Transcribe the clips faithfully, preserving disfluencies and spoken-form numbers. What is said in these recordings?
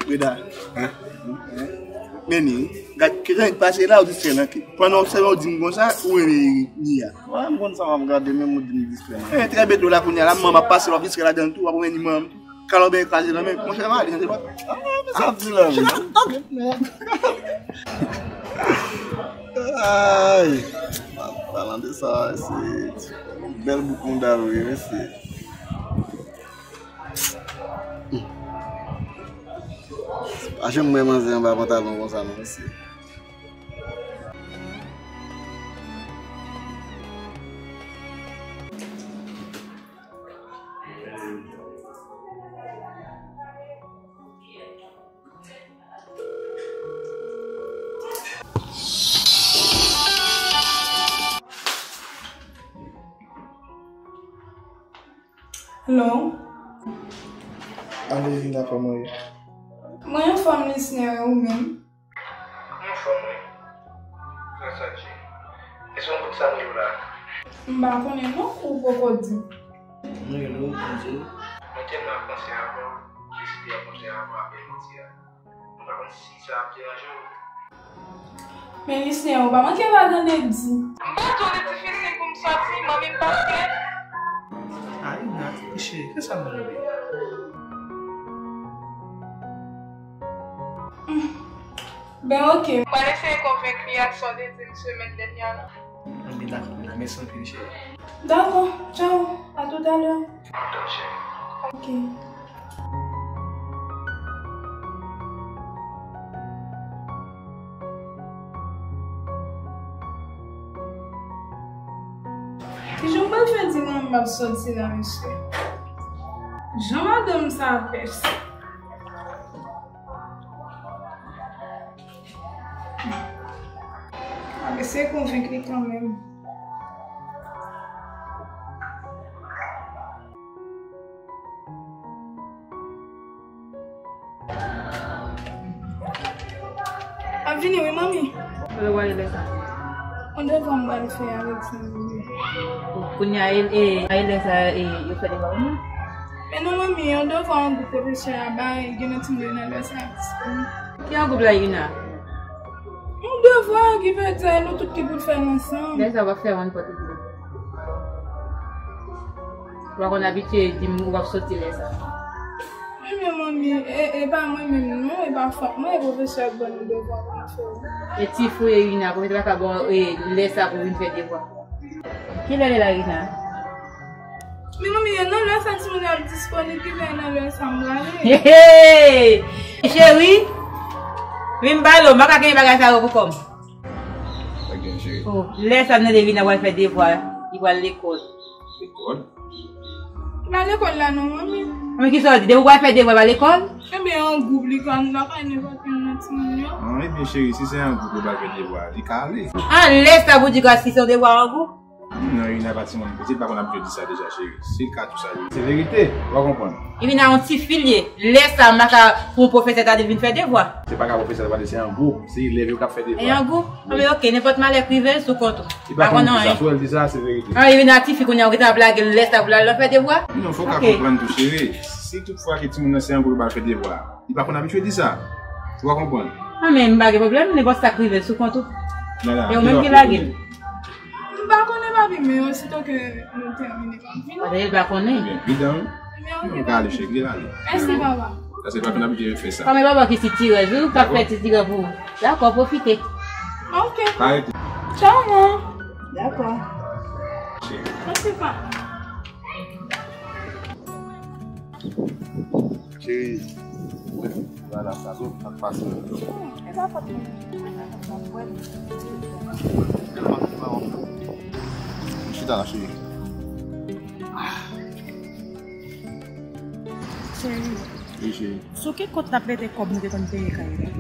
Freda. Hein? Men ni, gad, ki jan li pase la, ou distrè nan ki. Pandan w obsève, ou di m konsa, ou renmen Nia. Wè, m konn sa w ap gade, menm ou di m distrè nan. Eh, trè byen tou la kounye a, la, manman ap pase, w ap distrè ladan l tou, w ap renmen manman tou. Kalòt byen kraze nan men, monchè, m ale, se pa. Ah, sa ap di la, wi. Ay, palan de sa, se bèl bout mouda, wi, mesye. Pa janm wè manzè anba pantalon konsa non, mesye. Hello? Alevina, kòman w ye? Mwen anfòm, Lisner, e ou menm? Mwen anfòm, wi. Gras a Dye. Èske w konn poukisa m rele w la? M pa konnen non, ou poko di m. Mwen rele w pou m di w. Mwen tèlman ap panse avè w, m deside rankontre avè w aprè midi a. Mwen pa konn si sa ap deranje w. Men Lisner, ou pa manke pa tande di. M pa di w li difisil pou m sòti, manmi m pa t gen. Ay, Nat, cheri, kisa m nan li? Hmm. Ben, oke. M pral eseye konvenk li ak sa w te di m semèn dènye a la. Anben, dakò, mèsi anpil, cheri. Dakò, tchaw, a toutalè. Oke. Kijan m pral fè di manmi m ap sòti la, mesye? Jan madanm sa pès. M ap eseye konvenk li kanmenm. Ap vini wi, manmi. Kote w ale lè sa? Yon devwa m pral fè avèk zanmi m yo. Kounye a, e, e, a lè sa, e, yo fè devwa yo menm? Men non, manmi, yon devwa yon gwoup pwofesè a bay, gen nan timoun yo nan lè sa ap disponib. Ki yon gwoup la, Irina? Yon devwa ki vle di nou tout ki pou l fè l ansanm. Lè sa w ap fè yon pòt li. Ou pa konn abitye di m ou ap soti lè sa. Men manmi, e, e pa mwen menm non, e pa fòt mwen, e pwofesè k ban nou devwa pou nou fè yo. E ti fou Irina, pwofesè pa ka ba w, e, lè sa pou w vin fè devwa. Kilè l la, Irina? Men manmi, e nan lè sa timoun yo ap disponib, ki fè e nan lè sa m prale. Hey, hey! Cheri, vin m pale w, m pa ka kenbe bagay sa yo pou kò m. Pa gen cheri. Oh, lè sa m tande Irina pral fè devwa, li pral lekòl. Lekòl? Li pa lekòl la non, manmi. Men kisa w di? Depi w pral fè devwa, pa lekòl? Ebyen, an gwoup, li ka, li pa ka nenpòt youn nan timoun yo. Ah, ebyen, cheri, si se an gwoup, li pral fè devwa, li ka ale. Ah, lè sa pou di gras ki se yon devwa an gwoup? Non, Irina pa timoun piti, li pa konn abitye di sa deja, cheri. Si l ka tou sa, li. Se verite, w a konprann. Irina, yon tifi l ye. Lè sa, m pa ka, pou yon pwofesè ta di vin fè devwa. Se pa ka pwofesè ta di, se an gwoup. Se elèv yo k ap fè devwa. E an gwoup? Anben, oke, nenpòt malè k rive l sou kont ou. Li pa konn di sa, si w wè l di sa, se verite. Ah, Irina, tifi kounye a, ou gentan ap lage l lè sa pou l al fè devwa? Non, fò w ka konprann tou, cheri. Si tout fwa ke timoun nan se an gwoup, li pral fè devwa, li pa konn abitye di sa. Ou pa konprann? Ah, men m pa gen pwoblèm, nenpòt sa k rive l sou kont ou. E ou menm ki lage l. M pa konnen, papi, men osito ke nou tèmine, m ap vini. Paske l pa konnen. Ebyen, vide, wi. Ebyen, oke, papi. Mèsi, papa. Paske l pa konn abitye fè sa. Kòm e papa ki sitirèz, wi, ou ka fè sitirèz pou ou. Dakò, pwofite. Oke. Pa rete. Tchaw, man. Dakò. Mèsi, papa. Cheri, mwen, mwen la sa tou, sa k pase? Hmm, e pa fòt mwen. Tèlman ki pa wè. Chita la, cheri. Cheri. Wi, cheri. Sou ki kont n ap mete kòb nou te konn peye kay la?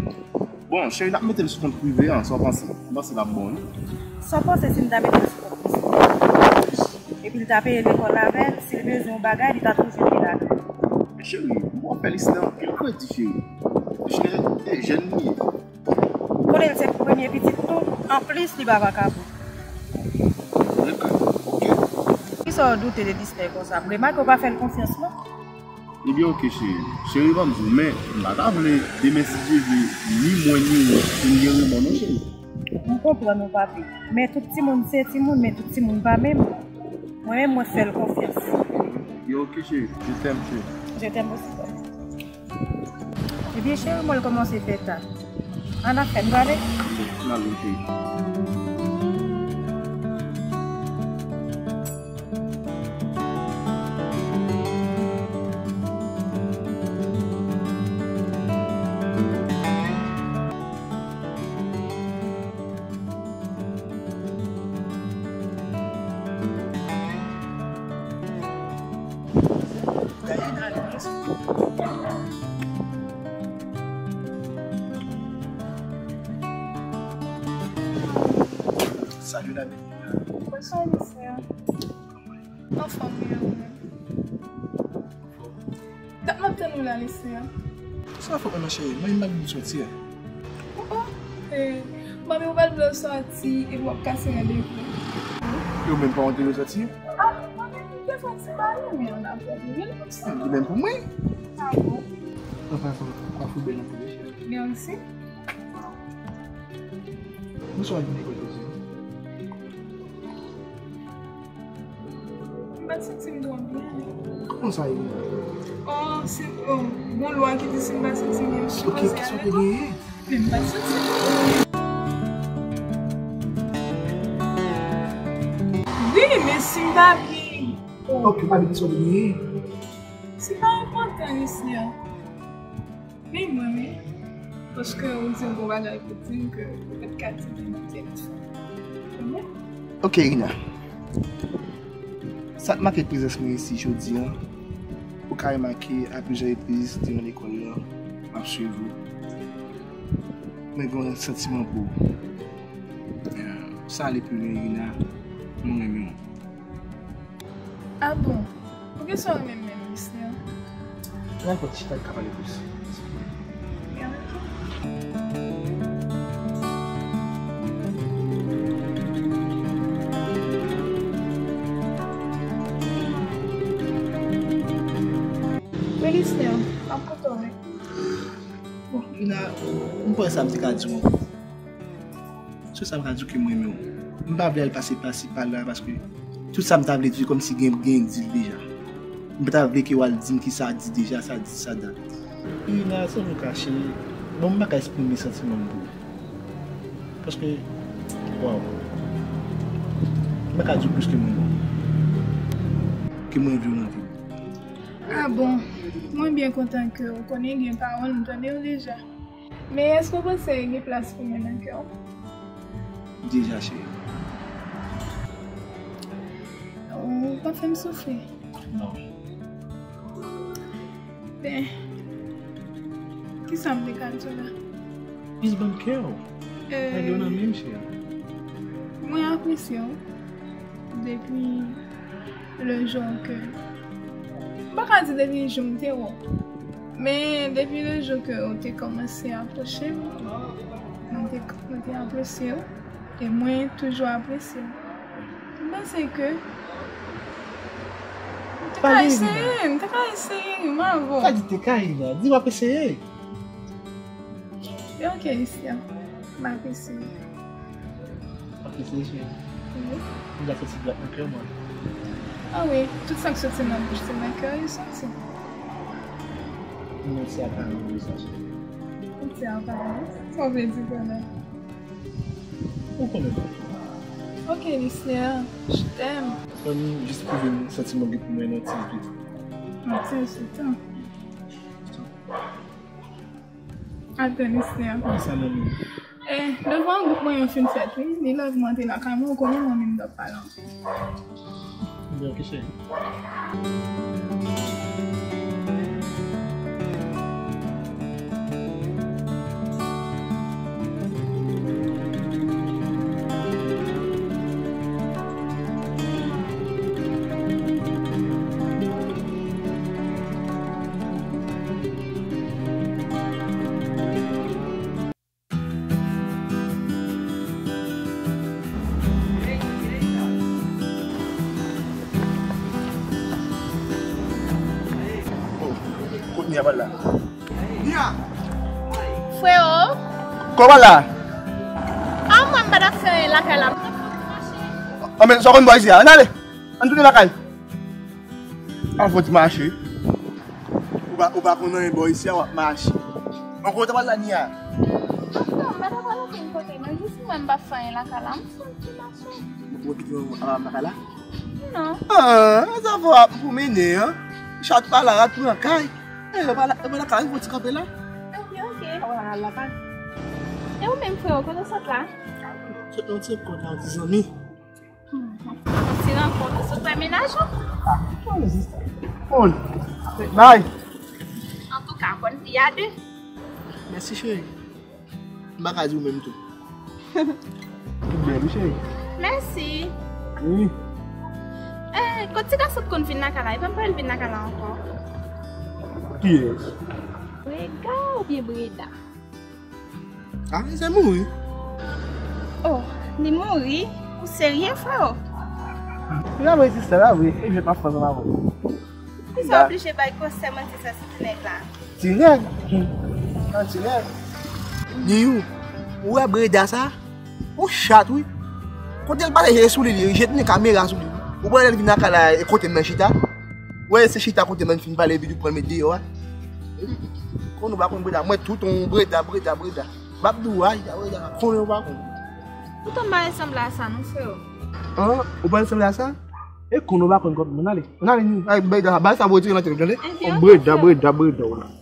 Bon, cheri, n ap mete l sou kont prive an, sa w panse? M panse l ap bon, wi. Sa w panse si n ta mete l sou kont biznis? Epi l ta peye lekòl avè l, si l bezwen yon bagay, li ta toujou gen ladan. Men cheri, m wè w fè Lisner anpil kredi, cheri. Lisner e jèn li ye. Konnen l se premye pitit tou, anplis, li pa vakabon. Vre, oke. Poukisa w doute de Lisner konsa? M remake w pa fè l konfyans, non. Ebyen, oke, cheri. Cheri, ban m di w, men m pa ta vle demen, si Dye vle, ni mwen ni ou, pou n gen remò, non, cheri. M konprann ou, papi. Men tout timoun se timoun, men tout timoun pa menm. Mwen menm, mwen fè l konfyans. Yo, oke, cheri. Je t'aime, cheri. Je t'aime aussi, papi. Ebyen, cheri, mwen, l kòmanse fè ta. Ann ap fè, n prale? N ale, cheri. Salut la belle. Bonsoir, Lucien. Anfòm, wi, ou menm? Dat m ap tann ou la, Lucien. Sa fè w, non, cheri? Mwen, m ap vin soti a. Oh, oh. Eh, manmi, ou pa t vle w soti epi w ap kase randevou. Yo menm pa w te vle soti? Ah, manmi, m te fè ti pale, men ann ap fè. Li menm pou mwen. Ah bon? Anfen, fò, fò, fò bèl anpil, cheri. Mèsi. Bonswa, Didi, kote w ye? M pa t santi m twò byen. Kòman sa ye? Oh, se, oh, bon, lwa ki di si m pa santi m byen, m sipoze ale. Ok, kisa w te genyen? Men m pa t santi m byen. Wi, men si m pa byen. Ok, pa byen, kisa w te genyen? Se pa enpòtan, Lucien. Men mwen, men. Paske ou di yon bon bagay pou di m ke ou pa t ka di m yon telefòn. Konprann? Ok, Rina. Sa k make prezans mwen isi jodi a, ou ka remake a plizyè repriz devan lekòl la, m ap swiv ou. Mwen gen yon santiman pou ou. Sa ale pi lwen, Rina. Mwen renmen w. Ah bon? Poukisa w renmen m menm, Lucien? Dakò, chita, n ka pale plis. Wi, Lucien, m ap koute w, wi. Bon, Rina, m pa wè sa m te ka di w ankò. Se sa m ka di w ke m renmen w. M pa vle al pase pasi pala paske tout sa m ta vle di w kòmsi gen, gen di l deja. M pa ta vle ke w al di m ki sa di deja, sa di, sa dat. Rina, san nou kache, bon, m pa ka eksprime santiman m pou ou. Paske, waw. M pa ka di w plis ke m renmen w. Ke m renmen w nan vi m. Ah bon, mwen byen kontan ke w konnen gen pawòl m tande w deja. Men èske w panse gen plas pou mwen nan kè w? Deja, cheri. Ou pa fè m soufri. Non. Ben, kisa m te ka di w la? Jis ban m kè w. Euh, lage w nan men m, cheri. Mwen apresye w depi le jour que, m pa ka di depi jou m te wè w, men depi le jour que ou te kòmanse apwoche m, mwen te, mwen te apresye w, e mwen toujou apresye w. M panse ke m te ka eseye, m te ka eseye, m avè w. Pa di te ka, Rina. Di w ap eseye. E ok, Lucien. M apresye. M apresye, cheri. Wi. M deja santi dwat nan kè mwen. Ah wi, tout sa k soti nan bouch, se nan kè yo soti. Mèsi a Karen pou sa, cheri. Mèsi a Karen. Sa w vle di konnen? Ou konnen. Ok, Lucien, je t'aime. Ban m jis pwouve m santiman w gen pou mwen nan ti vit. Nan ti vit, an. Atann, Lucien. Kisa, manmi? Eh, devan gwoup mwen yo fin fèt, wi. Li lè pou m antre lakay mwen, ou konnen manmi m t ap pale anpil. Ebyen, ok, cheri. Freo. Kòman la? A mwen, m pa t ap fè anyen lakay la. Anben, sa w konn bò isi a? Ann ale. Ann tounen lakay. Al fè yon ti mache. Ou pa, ou pa konn anyen bò isi a, w ap mache. Bon, kote w t ap al la, Nia? Non, m pa t ap al okenn kote, non. Jis mwen, m p ap fè anyen lakay la. M fè yon ti mache. Ou kite yon, a, lakay la? Non. Ah, sa fò ap pwomennen, an. Chat pa la, rat pran kay. E, yo pa la, yo pa lakay, fò ti kanpe la. Ok, ok. Ou pa lakay. E ou menm, freo, kote w sot la? Sot nan ti rankont ak ti zanmi. Yon ti rankont, ou sot wè mennaj ou? Ah, bon. Bay. Antouka, bòn vi a de. Mèsi, cheri. M pa ka di w menm tou. Ou bèl, wi, cheri. Mèsi. Wi. Eh, kot ti gason t konn vin lakay la? Li pa m pa wè l vin lakay la ankò. Kiyès? Brega oubyen Breda? Ah, li mouri. Oh, li mouri? Ou serye, freo? Li pa vre, sista, li pa vre. E jwèt m ap fè ansanm avè w. Poukisa w oblije bay gwo sèmante sa sou ti nèg la? Ti nèg? Hmm. An ti nèg. Niyou, ou wè Breda sa? Ou chat, wi. Kote l pale, jete sou li, li jete kamera sou li. Ou wè lè l vin lakay la, e kote m nan chita? Ou wè se chita kote m nan fin pale, epi tou pran l met deyò a. Konn ou pa konn Breda, mwen tout on Breda, Breda, Breda. M ap di w, ay, Breda, konnen ou pa konn. Poutan m pa resanble a sa, non, freo. An, ou pa resanble a sa? E konn ou pa konn kòt moun, ale. Ann ale, ni, ay, bay, bay sa, bay sa, bò, tire nan tèt ou, tande? Ebyen, ok, freo. Breda, Breda, Breda, w la.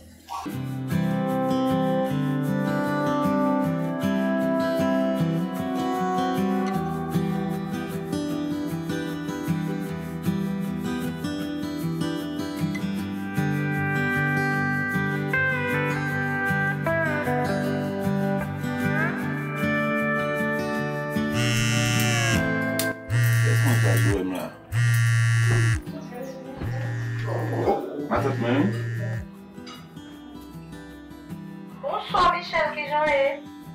Kòman sa jwe m la? Oh, matant mwen, wi. Bonswa, Michel, kijan w ye?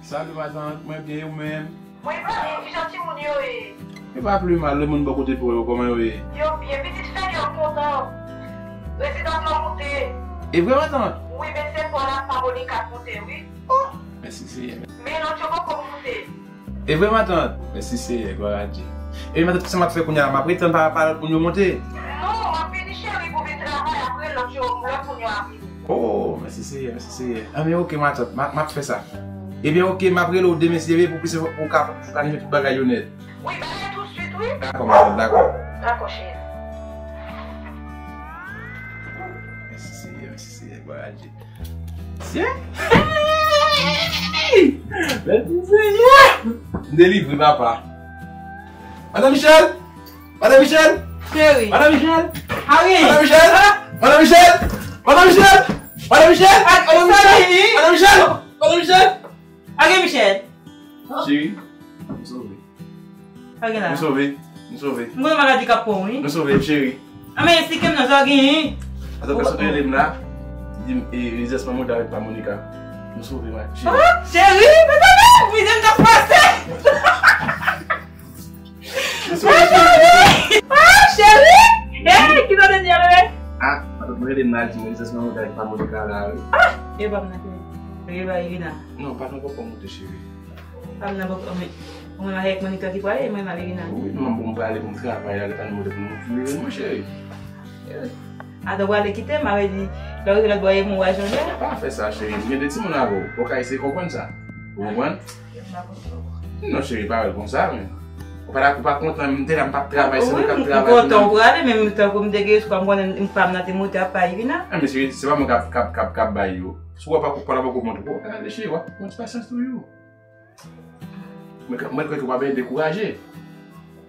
Salut, matant, mwen byen, ou menm? Mwen pa byen, kijan timoun yo ye? E pa pli mal, lemonn bò kote pou yo, kòman yo ye? Yo byen, pitit fè kè w kontan. Rezidans lan moute. E vre, matant? Wi, men se Paul ak Monica k moute, wi. Oh, mèsi Seyè. Men lòt yo poko moute. E vre, matant? Mèsi Seyè, glwa a Dye. E matant, kisa m ap fè kounye a? M ap ret tann pa, pa lòt moun yo monte? Non, w ap vini, cheri, pou vin travay, apre lòt yo, lòt moun yo ap vini. Oh, mèsi Seyè, mèsi Seyè. Anben, oke, matant, m a, m ap fè sa. Ebyen, oke, m ap rele w demen, si Dye vle, pou plis, pou w ka planifye tout bagay yo nèt. Wi, bagay tousuit, wi. Dakò, matant, dakò. Dakò, cheri. Mèsi Seyè, mèsi Seyè, glwa a Dye. Seyè! Mèsi Seyè! M delivre, papa. Madan Michel! Madan Michel! Cheri. Madan Michel! Ari! Madan Michel! Ah! Madan Michel! Madan Michel! Madan Michel! Ah, Madan Michel! Madan Michel! Madan Michel! Ari Michel! Cheri, m sove. Sa gen la? M sove, m sove. M konnen maladi k ap pran w, wi. M sove, cheri. A, men esplike m non, sa w genyen? Atò, pèsonn rele m la, di m, e, Rizès Mamoud avèk Pa Monica. M sove, ma cheri. Ah, cheri, mezanmi, mizè m t ap pase. M sove, cheri. Ah, cheri! Eh, ki sa w te di a, bebe? Ah, atò, mwen rele m la, di m, Rizès Mamoud avèk Pa Monica la, wi. Ah, e pa m nan, cheri. E pa Irina. Non, pa nan pòpò moute, cheri. Pa m nan bòkò, men mwen avèk Monica ki prale, mwen avèk Irina. Wi, non, bon, m prale pou m travay la, le tan nou moute pou nou vire, mon cheri. Atò, w prale kite m, avè di, lè w rive lòt bò, e mwen w a jwenn lè. Pa fè sa, cheri. M gen de timoun avè w. Ou ka eseye konprann sa. Ou konprann? Non, cheri, pa wè l konsa, men. Ou pa, ou pa kontan, m te la, m p ap travay, se mwen k ap travay. Wi, m kontan w prale, men m tankou m te gen espwa, m konnen m pa m nan te moute ap pa Irina. Ah, men cheri, se pa mwen k ap, k ap, k ap, k ap bay yo. Si w wè pa, pa la poko montre w, gade cheri, w ap pran ti pasyans tou yo. Mwen, mwen kwè ke w pa byen dekouraje.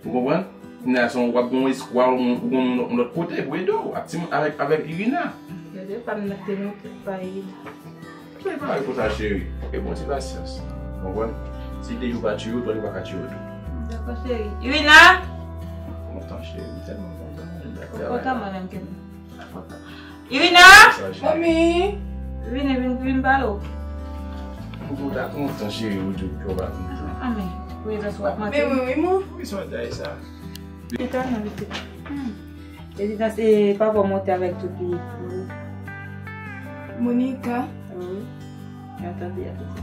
Ou konprann? Kounye a, se yon, w ap gen yon espwa, yon, yon, yon lòt kote pou ede w. Ak timoun, avèk, avèk Irina. Gade, pa m nan te moute pa Irina. Cheri, pa wè konsa, cheri. E bon, ti pasyans. Ou konprann? Si de jou pa tiye w, twa jou pa ka tiye w tou. Dakò, cheri. Irina! Kontan, cheri. M tèlman kontan. Ou kontan, mwen menm ke m kontan. Irina! Manmi! Vini, vin, vin pale w. Ou ta kontan, cheri, ou di w pa kontan. Anmè, prezans w ap manke. Men wi, wi, man. Wi, sa w ta ye sa. Chita, non, pitit. Hmm. Prezans, e, papa w monte avèk tout pitit. Monica. Wi. Atande, atande.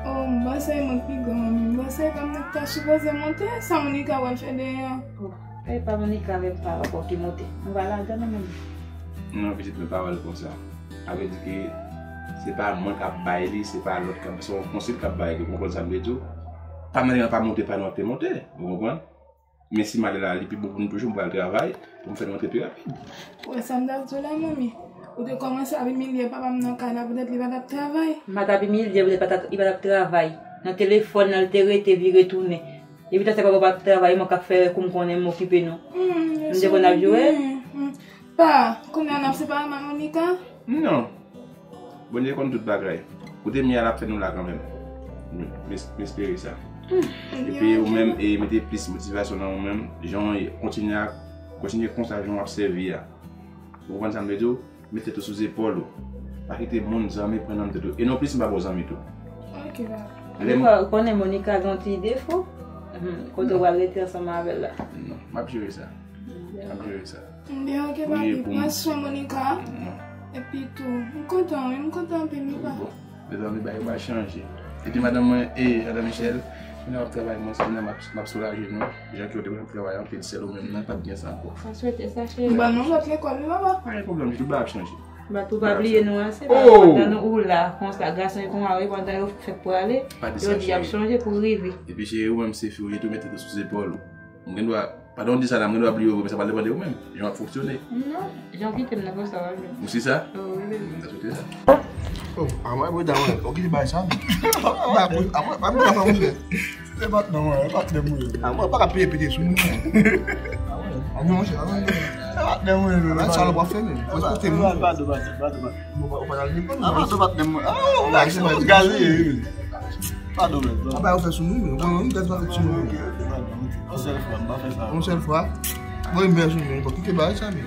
Oh, m panse e mwen ki pi gran, manmi. M panse e pa m nan ki ta sipoze monte. Sa Monica wè l fè dèyè a? Oh, e pa Monica avèk pa rapò ki monte. Nou pa ladan non, manmi. Non, pitit mwen, pa wè l konsa. Sa vle di ke se pa mwen k ap bay li, se pa lòt k ap, se yon konsiy k ap bay li, ou konprann sa m vle di w? Pa mande nan pa monte, pa nou ap te monte, ou konprann? Men si m ale la, li pi bon pou nou toujou, m pral travay pou m fè nou antre pi rapid. Ou wè sa m t ap di w la, manmi? Ou te kòmanse ap imilye papa m nan kay la, poutèt li pa t ap travay. M pa t ap imilye, poutèt pa t ap, li pa t ap travay. Nan telefòn nan, li te rete vire tounen. Epi ta se papa pa t travay, mwen k ap fè kou m konnen m okipe nou. Hmm, nou te konn ap jwe? Hmm. Pa, kounye a n ap separe m ak Monica? Non. Bondye konn tout bagay. Kote m ye a, l ap fè nou la kanmenm. M, m es-, m espere sa. Hmm. Epi ou menm, e mete plis motivasyon nan ou menm. Jan w ye, kontinye a, kontinye konsa, jan w ap sèvi a. Ou konprann sa m vle di w? Met tèt ou sou zepòl ou. Pa kite moun, zanmi pran nan tèt ou. E non plis, m pa ba w zanmi tou. Ok, papa. Lè m Ou konnen Monica gen yon ti defo. Hmm, kote w pral rete ansanm avè l la? Non, m ap jere sa. M ap jere sa. Byen, ok, papi. Pran swen Monica. Non. Epi tou, m kontan, wi, m kontan anpil, wi, pa. Bon. Mezanmi, bagay yo pa chanje. Epi madanm mwen, e, madanm Michel, kounye a w ap travay, mwen, kounye a m ap, m ap soulaje nou. Jan ke w te konn ap travay anpil sèl ou menm nan, pa t gen sa ankò. Mwen swete sa, cheri. M ban nou lòt lekòl, wi, papa. Pa gen pwoblèm ditou, bagay ap chanje. Bat ou pa bliye nou ase, pa pandan nou ou la, konsa, gason yo konn ale, pandan yo fèk prale, yo di y ap chanje pou rive. Epi cheri, ou menm se fi w ye tou, met tèt ou sou zepòl ou. M gen dwa, pandan w di sa la, m gen dwa bliye w, men sa pral depann de ou menm, jan w ap fonksyone. Non, jan w kite m nan konsa w ap jwenn. Ou si sa? Wi, wi. M ta swete sa. Oh, a mwen, bouda, mwen, okipe bagay sa, men. Ba, bouda, a mwen, pa bouda, pa mwen. Se patnè mwen, se patnè mwen. A mwen, pa ka peye pete sou moun, non. A non, se pa mwen. Se patnè mwen, non. Sa w ap fè, men. Respekte moun. Pardon, pardon, pardon, pardon. Ou pa, ou pa nan lekòl, non. A, pardon, patnè mwen. A, ou pa se gaze, wi. Pardon, men. Apa yo fè sou nou, men. Ou pa, ou pa fè sou nou. Ok, ok, pardon, ok. Yon sèl fwa, m pa fè sa. Yon sèl fwa. Bon, men sou nou, bon, kite bagay sa, men.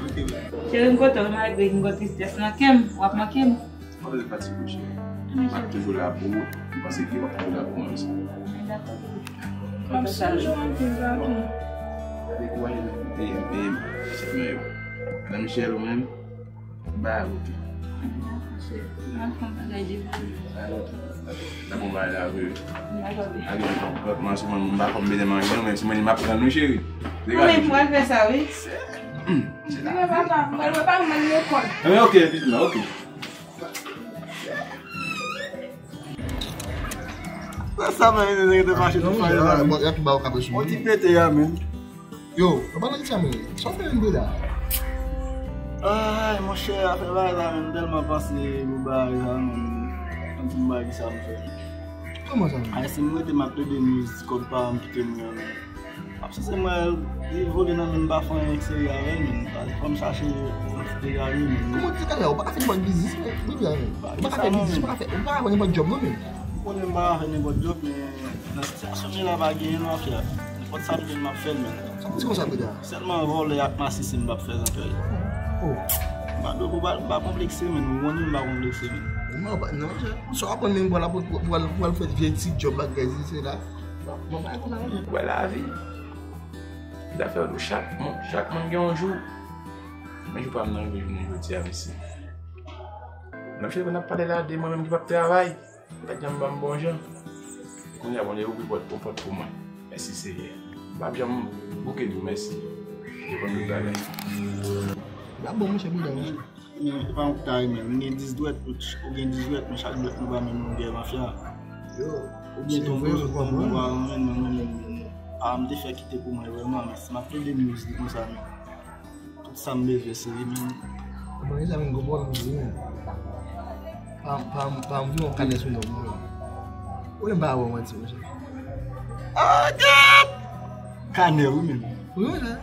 Ok, men. Cheri, m kontan, malgre m gen tristès nan kè m, w ap manke m. Pa bezwen fatige w, cheri. M ap toujou la pou ou. M panse ke w ap toujou la pou mwen osi. Dakò. M ap sonje w anpil, papi. Pa dekouraje non. E, e, pitit mwen yo. Madan Michel, ou menm? Ba, ok. Dakò, cheri. M ap kontan gade w. Dakò. Dakò, m ale la, wi. Dakò, wi. Ale, lòt mwen, si mwen, m pa konn mete manje, non, men si mwen, m ap pran nou, cheri. Degaje w, cheri. Mwen, m pral fè sa, wi. Hmm. Degaje w, papa, m pral prepare mwen lekòl. Ebyen, ok, pitit mwen, ok. Sa, sa, men, nèg te mache tout fay la, men. Y ap ba w kape sou mwen. On ti pete a, men. Yo, yo pa nan sa, men. Sa w fè menm la? Ay, monchè, afè bagay la, men, m tèlman panse pou bagay la, men. Yon ti bagay ki sa m fè. Kòman sa, men? Ay, si m rete, m ap plede nwi, kòb pa m kite m, men. Ap sise mwen, li vole nan men m, pa fè anyen serye avè l, men. Fò m chache yon ti degare, men. Kòman ti degare? Ou pa ka fè nenpòt biznis, men, bebe, men. Ou pa ka fè biznis, ou pa ka fè, ou pa ka fè nenpòt djòb, non, men. M konnen m pa ka fè nenpòt djòb, men nan sitiyasyon m ye la, pa genyen non, frè. Nenpòt sa m jwenn, m ap fè l, men. Sa m di konsa, breda? Sèlman vòlè ak masisi m p ap fè l ankò. Oh. M pa dwe, m pa, m pa konplekse, men. Ou konnen m pa konplekse, men. Non, pa, non, sa w aprann menm, vwala, pou, pou, pou al, pou al fè vye ti djòb ak gaz, se la. Mwen pa konn anyen. Wè lavi. Zafè yo, chak moun, chak moun gen yon jou. Men jou pa m nan rive jounen jodi a, mesye. Nan fè n ap pale la de mwen menm ki p ap travay. Li pa t janm ban m bon jan. Kounye a, Bondye ouvri pòt, yon pòt pou mwen. Mèsi, Seyè. M p ap janm bouke di w mèsi. Devan tout bagay. L ap bon, monchè, bouda, monchè. E pa yon kay, men. M gen dis dwèt, ou gen dis dwèt, men chak dwèt nou pa menm longè, mafya. Yo, ou byen tonbe, ou pa renmen, mwen renmen, men. A, m te fè kite pou mwen, vrèman, men si m ap plede miz li konsa, men. Tout sa m bezwen, se li menm. Mwen, sa menm, gwo pwoblèm, wi, men. Pa, pa, pa, m gen yon kanè sou non, mwen. Ou menm pa wè, mwen, ti, monchè. Ah, gad! Kanè, wi, menm. Wi, monchè.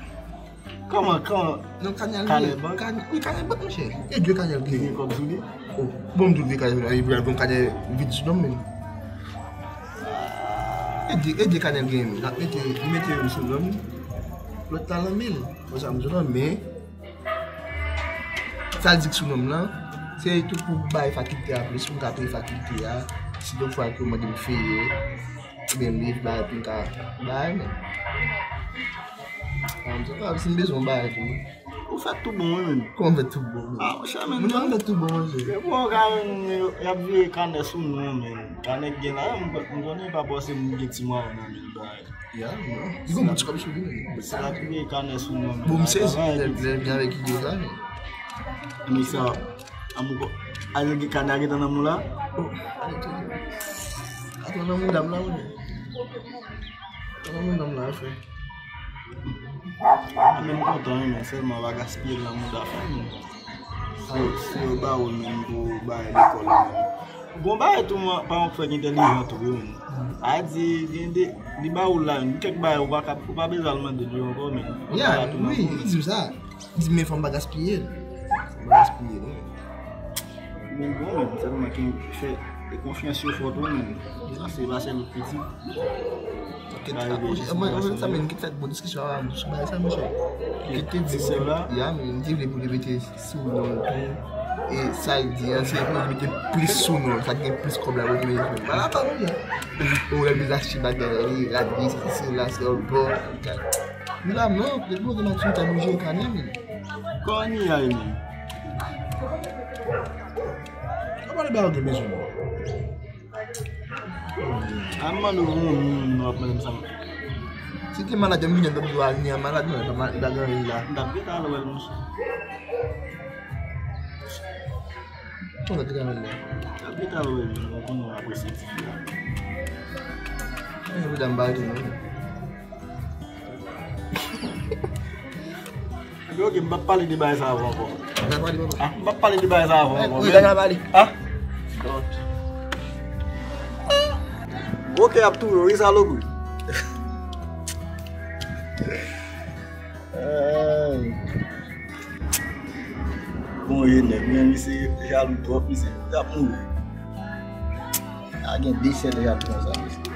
Kòman, kòman? Non, Kanèl, Kanèl bank? Kan-, wi, Kanèl bank, monchè. E de Kanèl ki gen kòb sou li? Oh, bon, m di w de Kanèl, li pral pran Kanèl vide sou non m menm. E de, e de Kanèl gen, men. L ap mete, li mete youn sou non m, lòt la nan men l. Konsa, m di w non, men sa l di k sou non m lan, se tou pou bay fakilte a plis, pou m ka peye fakilte a, si de fwa ke yo mande m feye, oubyen m liv, bay pou m ka bay, men. Sa m di, ah, si m bezwen yon bagay tou. Ou fè tout bon, wi, menm. Kòman fè tout bon, menm? Ah, monchè, menm. Moun yo fè tout bon, monchè. Se bon, ka menm, y ap vire kanè sou nou, menm. Kanè k gen la, m konnen pa pase moun gen ti mwayen nan men l, bagay. Ya, non. Li gon bout kòb sou li, menm. Se la ki vire kanè sou nou, menm. Bon, m sezi lè, lè, lè avèk ide sa, menm. Nèg sa, amou, al gen kanè a gentan nan men w la? Oh, ale, ale. Atò nan mouda m la, wi. Atò nan mouda m la, frè. Mwen menm kontan, wi, men sèlman w pa gaspiye l nan mouda fanmi. Si, si yo ba ou l menm pou bay lekòl ou menm. Bon bagay tou, mwen, pa yon frè ki entèlijan tou, wi, men. A di, gen de, li ba ou l la, men kèk bagay ou pa ka, ou pa bezwen al mande l yo ankò, men. Ya, wi, li di m sa. Li di m, men fò m pa gaspiye l. Fò m pa gaspiye l, wi. Men bon, men sèlman ki fè e konfyans yo fò tou, men. Sa se pa sèl pitit. Kit, mwen, mwen, sa, men, kit fè bon diskisyon avè m sou bagay sa, monchè. Kit te di, ya, men, li te vle pou li mete sou non l tou. E sa l di a, se pou li mete plis sou non l, sa k gen plis kòb la, pou li mete sou non l. Ala pa moun, ya. Ou lè l bezwen achte bagay, li rad li, se, se la, se yon bò. Li la, non, li bloke nan Twitter, bouje kanè, men. Kòman li a, men? Kòman li ba yo gen bezwen, non? A m mande w yon moun, w ap mande m sa. Si te malad, yon milyon dòt dwa al ni an malad, non, li pa mal, li pa gen anyen la. M t ap gentan al wè l, monchè. Kòman te ka al la? M t ap gentan al wè l, men mwen konnen w apresye tifi a. Mwen medam ba di non. Ebyen, ok, m p ap pale de bagay sa avè w ankò. N a pale, papa. Ah, m p ap pale de bagay sa avè w ankò, wi, men. N a pale. Ah? Ok, ap touye w, wi, salopri. Ay. Bon, e nèg, men misye jalou twòp, misye t ap mouri. A gen de sèl jalou konsa, mesye.